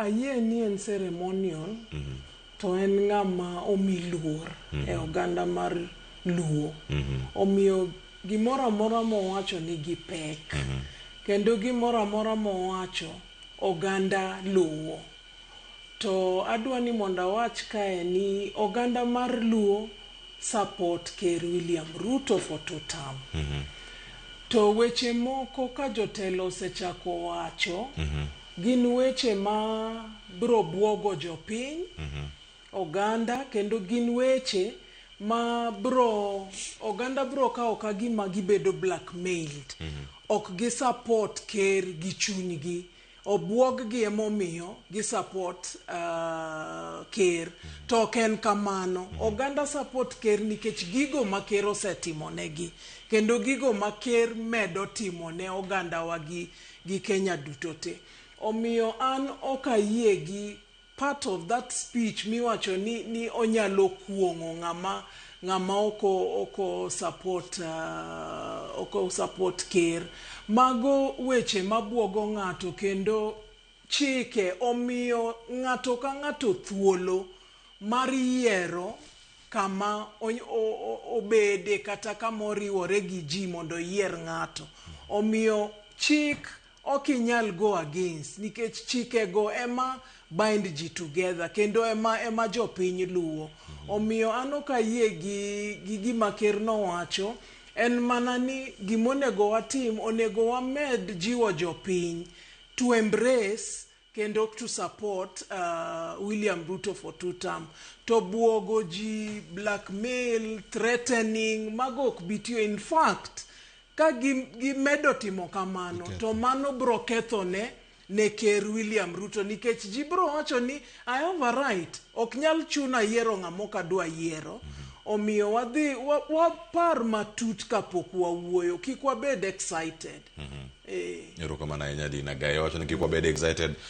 Ayie ni en ceremonial to en ng'ama omi luor e oganda mar Luo. Omiyo gimoro amora mowacho nigi pek. Kendo gimoro amora mowacho oganda luwo. To adwa ni mondo awach kae ni oganda mar Luo support Ker William Ruto for two term. To weche moko ka jotelo osechako wacho gin weche ma bro buogo jopiny, oganda kendo gin weche ma bro oganda bro kawo ka gima gibedo blackmailed. Ok gi support ker gi chunygi. Obuog gi emomiyo gi support ker. To ok en kamano. Oganda support ker nikech gigo ma ker osetimo negi. Kendo gigo ma ker medo timo ne ogandawa gi Kenya duto te. Omiyo an ok ayie gi part of that speech miwacho ni onyalo kuong'o ng'ama oko support ker. Mago weche mabuogo ng'ato kendo chike omiyo ng'ato ka ng'ato thuolo mar yiero kama obede kata kama oriwore gi ji mondo oyier ng'ato. Omiyo chik ok inyal go against nikech chikego ema bind ji together kendo ema jopiny luwo. Omiyo an ok ayie gi gima ker nowacho en mana ni gimonego watim onego wamed jiwo jopiny to embrace kendo to support William Ruto for two term. To buogo ji, blackmail, threatening, mago ok bi tiyo. In fact, ka gimedo timo kamano to mano bro ketho ne ker William Ruto nikech ji bro wacho ni I have a right ok nyal chuna yiero ng'ama ok adwa yiero omiyo wadhi wapar matut kapok wawuoyo kik wabed excited. Erokamano ahinya Dina Gai wacho ni kik wabed excited.